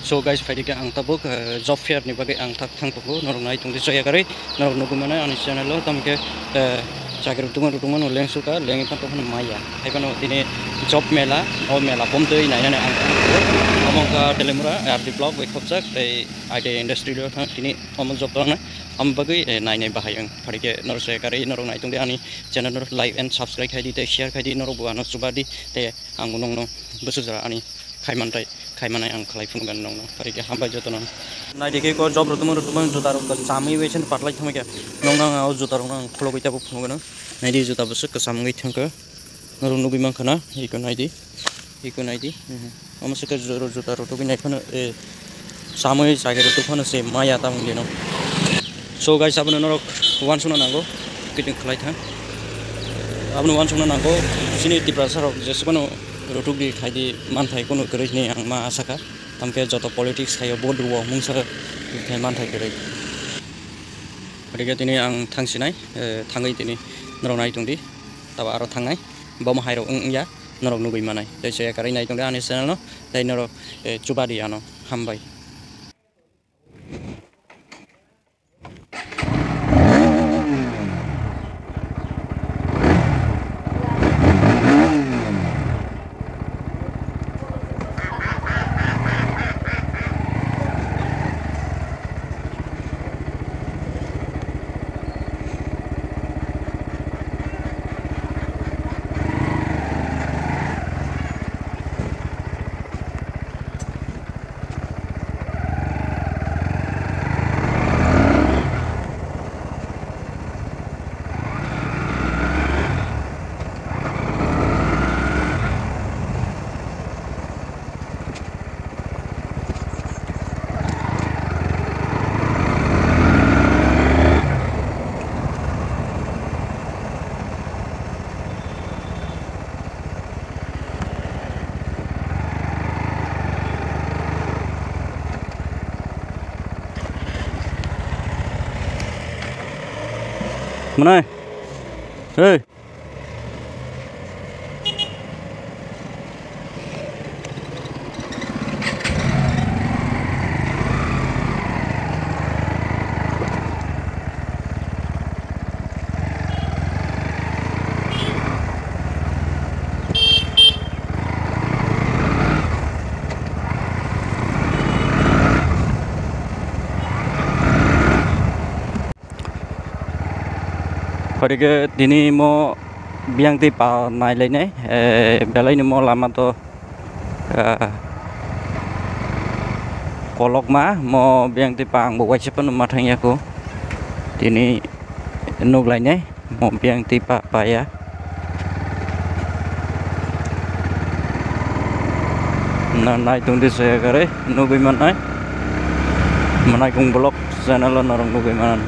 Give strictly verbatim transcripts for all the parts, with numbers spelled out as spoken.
So guys, phaidi khe ang tabuk, eh, job fair ni bagwi ang tak thang tongo. Norok nai tongdi chaya karwi, norok nugwi mano ani channel o, tamo khe, eh, chakri rwtwkma rwtwkma no lengsuka, lengwi phan tongphano maya. Haiphano tini job mela, o mela pomtwi nainani ang thang tongo. Omo wngkha Telemura, R D block bai khopjak, tei I T I industry o thang tini omo job tongnai. Omo bagwi, eh, nainai bahai ang. Phaidi khe norok chaya karwi, norok nai tongdi ani channel o like and subscribe khaidi, tei share khaidi, norok bo ano chubadi, tei ang bo nongno bwswk jora ani khaimantai, khaimanai ang khlai phunukgani nongno. Phaidi khe hambai jotono. Naidi khe ko job rwtwmung rwtwmung juta rok chamwi bai se patlai thangwi khe. Nongno ang o juta rokno ang khulogwi tabuk phunukgano. Naidi juta bwswk kwcham wngwi thangkha. Norok nugwi mankha na, iko naidi. Iko naidi. Mhm. Omo se khe joro juta rok tugwi nai phano, eh, chamwi chakhe rok tug phano se maya tamung dino. So guys, abono norok uansukna nango, kiting khlai thang. Abono uansukna nango, chini Tiprasa rok jesukno rutuk di khaidi manthai kunu kwrwi hinwi ang ma asa kha. Tamkhe joto politics khaio vote rwo mungsa khe manthai kwrwi. Gotike tini ang thangsinai, eh, thangwi tini norok nai tongdi. Tabo aro thangnai, bomo hairok wng ya, norok nugwi manai. Tei chaya karwi nai tongdi ani channel no, tei norok, eh, chubadi ano. Hambai. Mwnai. Hey. Horike tini mo biyang twi pa nai lainai, eh, belai ni mo lama to, eh, kolokma mo biyang twi pa ang bo waisa phano ma thang ya kho. Tini nuk lainai mo biyang twi pa paya. Na nai tong di se gare nugui manai. Manai kung vlog channel o norok nugui manan.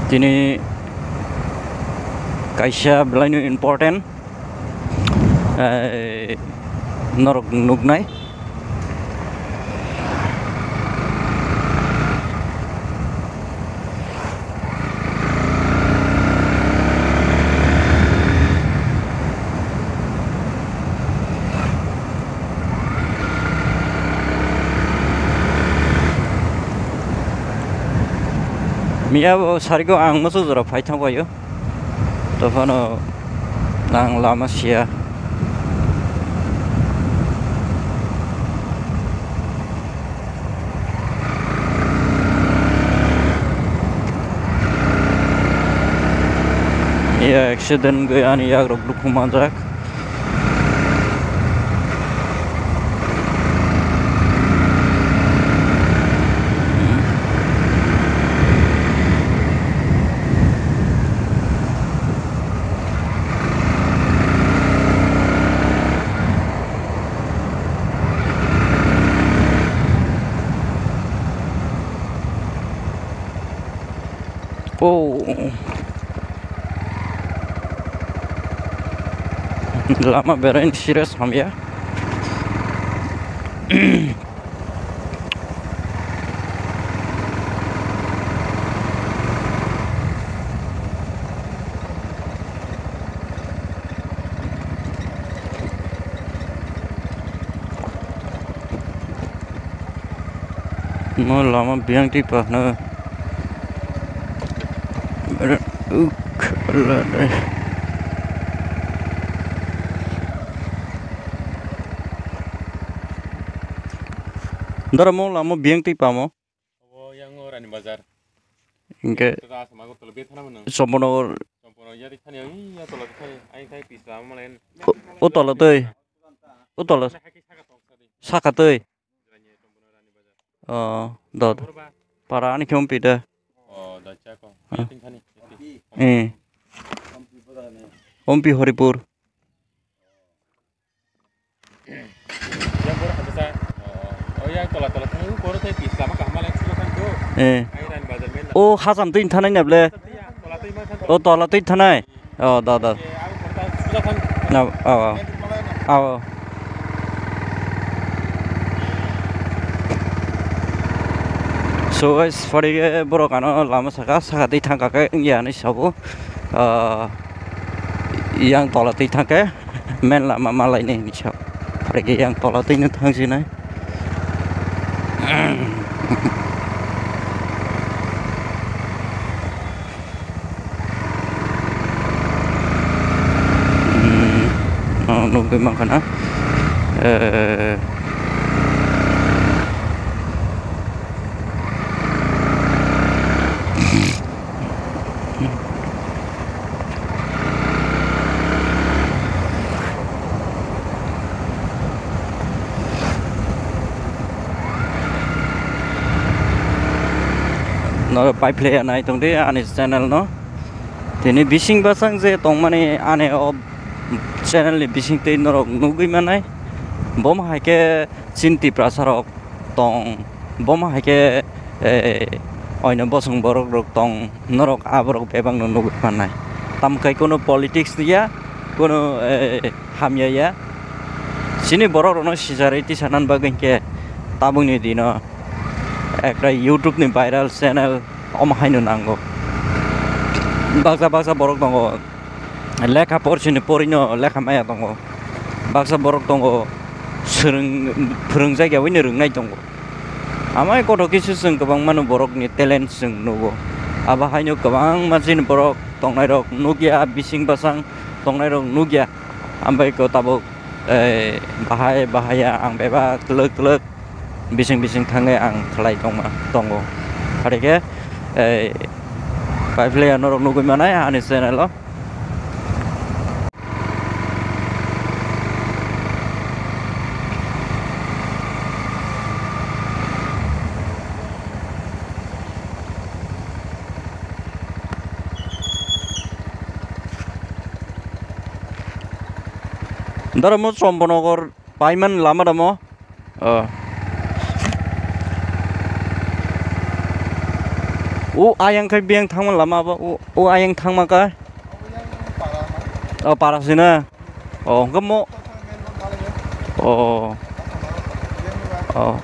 Tini kaisa belai no important, eh, norok nuknai. Miya bo sariko ang moso jora phai thang paio. Tophano ang lama siya. Iya, accident gaya ani yak rok dukhu manjak. Oh. Lama berain serious hamya. No lama biyang twi pahno. Uk, lade. Dara mo lama biyang twi pamo. Obo yang o Rani Bazar. Hingke Tata asama go tolo bethana mano. Sompono Sompono yari thani, iya tolo thani. Ai thai pisa malen. O tolo twi. O tolo. Saka twi. Oh, dot. Para ani khe umpi de. Oh, da chako. Ah. Tin thani. Eh. Umpi Horipur. Yang bor hata sa. Oh, yang tola tola thani, bor thai pisa ma kaham lai suka kan do. Eh. Ai ran bazar men. O hasam tin thanai na ble. Tola twi ma than. O tola twi thanai. Oh, da, da. Na, oh, oh. Oh. So, guys, phaikhe borok ano lama saka, saka twi thangkha khe wngya hinwi sabo. Ah, yang tola twi thangkhe main lama malaini hinwi sabo. Phaikhe yang tola twino thangsinai. Hmm, oh, nugui mankha na. Eh. No, pai phlaiya nai tongdi ani channel no. Tini bising bwsang je tongmani ani o channel ni bising twi norok nugui manai. Bom hai khe chini Tiprasa rok tong, bom hai khe, eh, oino bosong borok rok tong, norok aborok bebak no nugui manai. Tamo khe kono politics ya, kono, eh, hamya ya. Chini borok rokno sichari tisa nan bagwi hinkhe tabukni dino ekta YouTube ni viral channel omo haino nango. Baksa baksa borok tongo, lekha porsi ni porino lekha maya tongo. Baksa borok tongo, swrwng-, phwrwngjakya wino rwngnai tongo. Amai kothok kisa chwng kwbangmano borokni talent chwng nugo. Abo haino kwbangma chini borok tongnairok nukya, bising bwsang tongnairok nukya. Ambai ko tabuk, eh, bahai bahai ang bebak twlwk twlwk bising bising thangwi ang khlai tongma tongo. Phaikhe, eh, pai phlaiya norok nugui manai ani channel o. Doromo Chombonoghor paiman lama damo. Oh. O ayang khai biyang thangma lama bo. O, o ayang thangma ka. Oh, para sina. Oh, hwnkhe mo. Oh. Oh.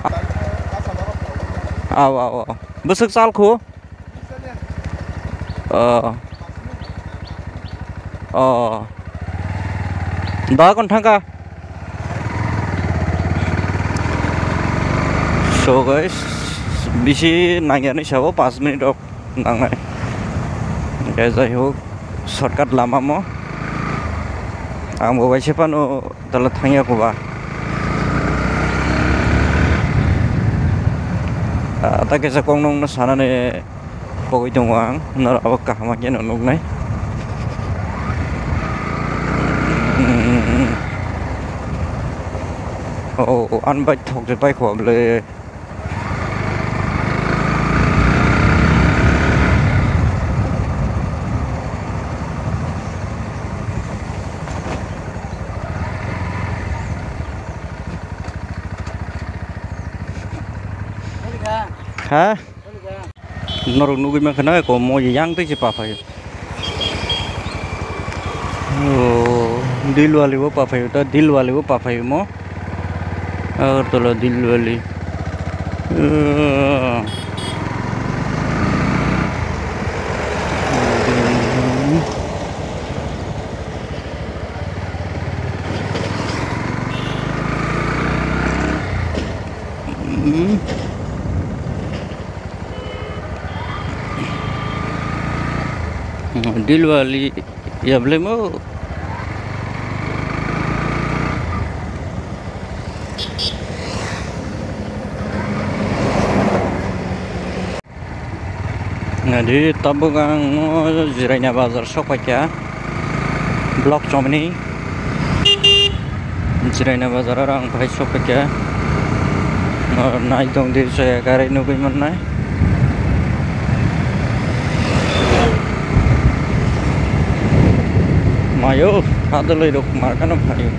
Aw, aw, aw. Bwswk chal khu? Oh. Oh. Da kon thangka. So guys, bisi nangya ni sabo panch minute rok nangnai. Hingke jai hok, shortcut lama mo. Ang bo bai se phano tala thangya koba. Ah, ta kesa kong nong no sanani pogoi tongo ang, norok abo kaham khe no nuknai. Hmm. Oh, oh, oh, ani bike thok je bike ho bole. Ha? Norok nugwi mankha na, eko mo yang twi se pa phaio. O, Dilwali bo pa phaio, ta Dilwali bo pa phaio mo. Agartala Dilwali. O. Hmm. Dilwali ya belai mo. Nadi tabuk ang o Jiraina bazar sok paikha, block chomni Jiraina bazar aro ang phai sok paikha. Nai tong di soya gari nugwi mannai. Mayo, hadalai rok markano phaio.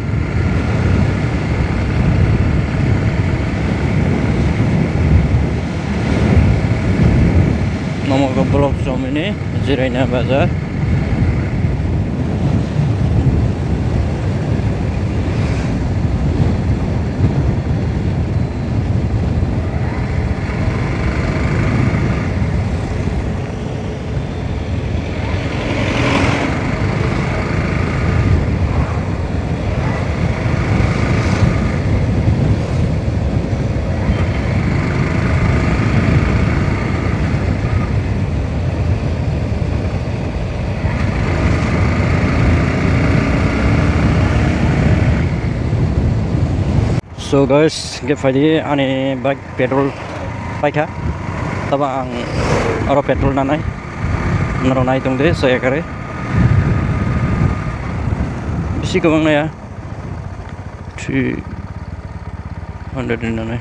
Nomo khe block chomini Jiraina bazar. So guys, hingke phaidi ani bike petrol paikha, tabo ang oro petrol nanai, norok nai tongdi so ekare bisi kwbang naya three hundred ni nanai.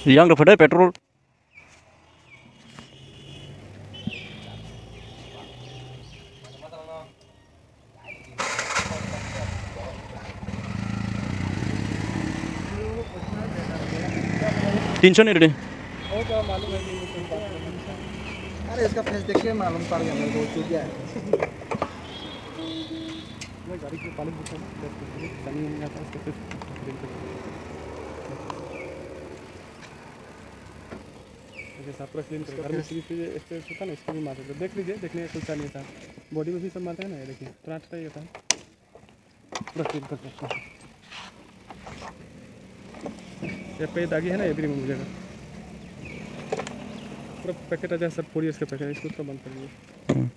Yang rok phade petrol. Tinso ni rede. वो तो मालूम है कि वो कौन बात कर रहा है। अरे, इसका फेस देख के मालूम पड़ गया मेरे को, चूतिया है। मैं गाड़ी के पानी पूछा, जब तक पानी नहीं आता, उसको फिर क्लीन कर। ऐसे सब पूरा क्लीन कर। घर में सीबी फ्रिज स्टोरेज होता है ना, इसको भी मार सकते हो। देख लीजिए, देखने का कुछ नहीं था। बॉडी में भी सब मारता है ना, ये देखिए, थोड़ा हटता ही होता है। पूरा क्लीन कर सकते हैं। ये पे दागी है ना, ये भी रिमूव हो जाएगा। पूरा पैकेट आ जाए सर, फोर ईयर्स का पैकेट है, इसको थोड़ा बंद कर दीजिए। हम्म।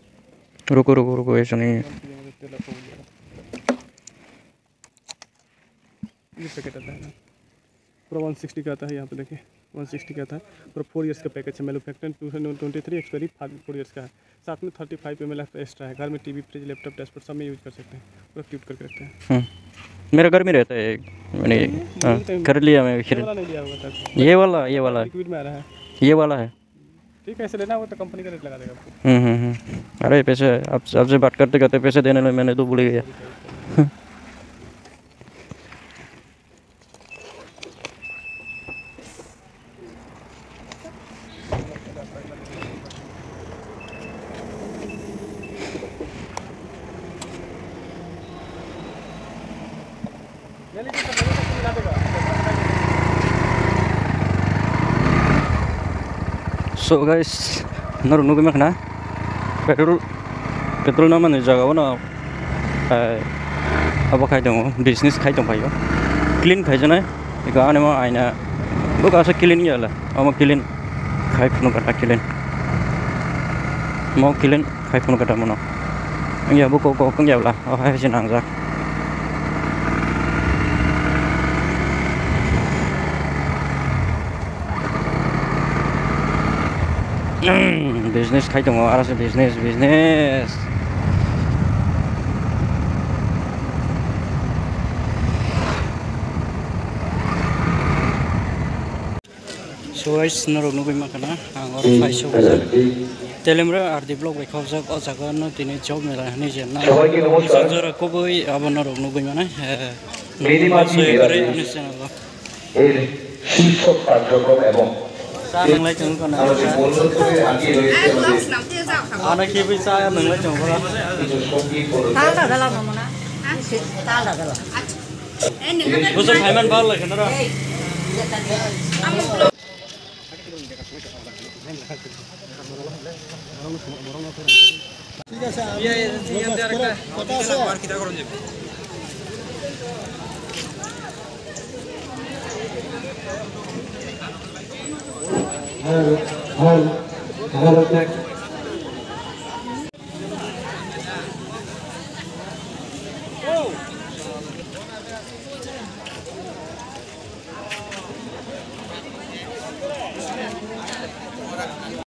रुको, रुको, रुको, ऐसा नहीं है। बंद कीजिए, मुझे तेल आपको हो जाएगा। ये पैकेट आता है ना, पूरा वन सिक्सटी का आता है। यहाँ पे देखिए, वन सिक्सटी का आता है। पूरा फोर ईयर्स का पैकेज है, manufacture two thousand twenty three, expiry five, four years का है। साथ में thirty five M L extra है। घर में टीवी, फ्रिज, लैपटॉप, डैशबोर्ड सब में यूज़ कर सकते हैं, पूरा क्यूट करके रखते हैं। हम्म। मेरा घर में रहता है एक, मैंने, ये हाँ, नहीं, कर लिया मैं ये फिर। वाला नहीं लिया होगा तक। ये वाला, ये वाला है। लिक्विड में आ रहा है। ये वाला है। ठीक है, ऐसे लेना होगा तो कंपनी का रेट लगा देगा आपको। हम्म, हम्म, हम्म। अरे पैसे, आप, आपसे बात करते करते पैसे देने में मैंने तो भूल ही गया। So guys, norok nugwi mankha na petrol, petrol namani jaga o no. Eh, abo khai tongo, business khai tong phaio. Clean khaijaknai, eko ani mo aina, bo kaisa clean ya le, omo clean khai phunu kata clean. Mo clean khai phunu kata mono. Wngya bo kok kok wngya bwla, o hai se nangjak. Business khai tongo, aro se business, business. So guys, norok nugui mankha na, ang oro phai sok jak. Telemra R D block bai khobjak, o jaga no tini job mela hinui je na. সবাইকে নমস্কার। Jora kubui abo norok nugui mano, eh, Mini Market subscribe kore ani channel o. এর শীর্ষ কার্যক্রম এবং চা নাংলাই চুমুক না। আমাদের মূল্যবোধে আগে রয়েছে আমাদের আনা কি বই চা নাংলাই চুমুক না। কিছু সঙ্গীত অনুষ্ঠান। তালটা দিলাম না মনে হয়। তালটা দিলাম। Bosor phaiman bhal lage na ra.